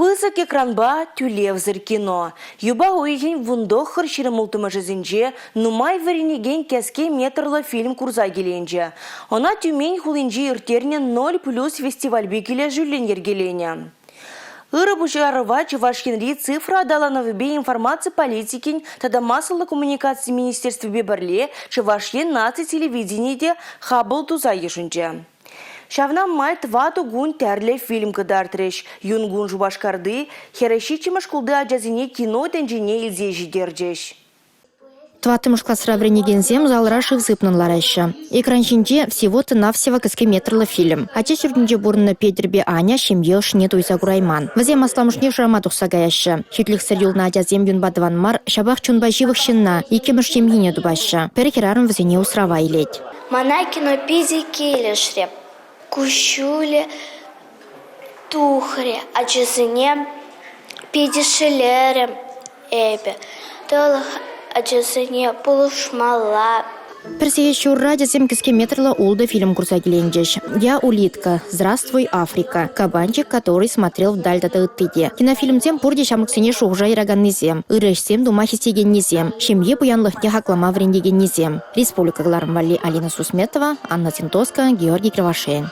Пысӑк экранпа тӳлевсӗр кино. Юпа уйӑхӗн вунтӑххӑр ҫирӗм-улттӑмӗшӗсенче нумай вӗренекен кӗске метрлӑ фильм курса киленчӗ. Ӑна Тюмень хулинче ирттернӗ «Ноль плюс» фестивальпе килӗшӳллӗн йӗркеленӗ. Ырӑ пуҫарӑва Чӑваш Енри цифра аталанӑвӗпе информаци политикин тата массӑллӑ коммуникаци министерствипе пӗрле Чӑваш Ен наци телевиденийӗ те хапӑл туса йышӑнчӗ. Ҫавна май тӑватӑ кун тӗрлӗ фильм кӑтартрӗҫ. Юнкун Шупашкарти хӗрӗх ҫиччӗмӗш шкулти ачасене кино тӗнчине илсе ҫитерчӗҫ. Тӑваттӑмӗш класра вӗренекенсем залра шыв сыпнӑн лараҫҫӗ. Экран ҫинче всего-то-навсего кӗске метрлӑ фильм. Ача ҫуртӗнче пурӑннӑ Петӗрпе Аня ҫемье ӑшне туйса курайман. Вӗсем асламӑшне шырама тухса каяҫҫӗ. Хӳтлӗхсӗр юлнӑ ачасем юнпа тӑван мар, ҫапах чунпа ҫывӑх ҫынна, иккӗмӗш ҫемйине тупаҫҫӗ. Пӗр хӗрарӑм вӗсене усрава илет. Мана кино питӗ килӗшрӗ. Куҫҫулӗ тухрӗ. Ачасене питӗ шеллерӗм эпӗ. Тӑлӑх ачасене пулӑшмалла. Пӗр сехет ҫурра ачасем кӗске метрлӑ ултӑ фильм курса киленчӗҫ. «Я улитка», «Здравствуй, Африка», «Кабанчик, который смотрел вдаль» тата ытти те. Кинофильмсем пурте ҫамрӑксене шухӑша яраканнисем, ырӑ ӗҫсем тума хистекеннисем, ҫемье пуянлӑхне хаклама вӗрентекеннисем. Республика кӑларӑм валли Алина Сусметова, Анна Синтоска, Георгий Кривошеин.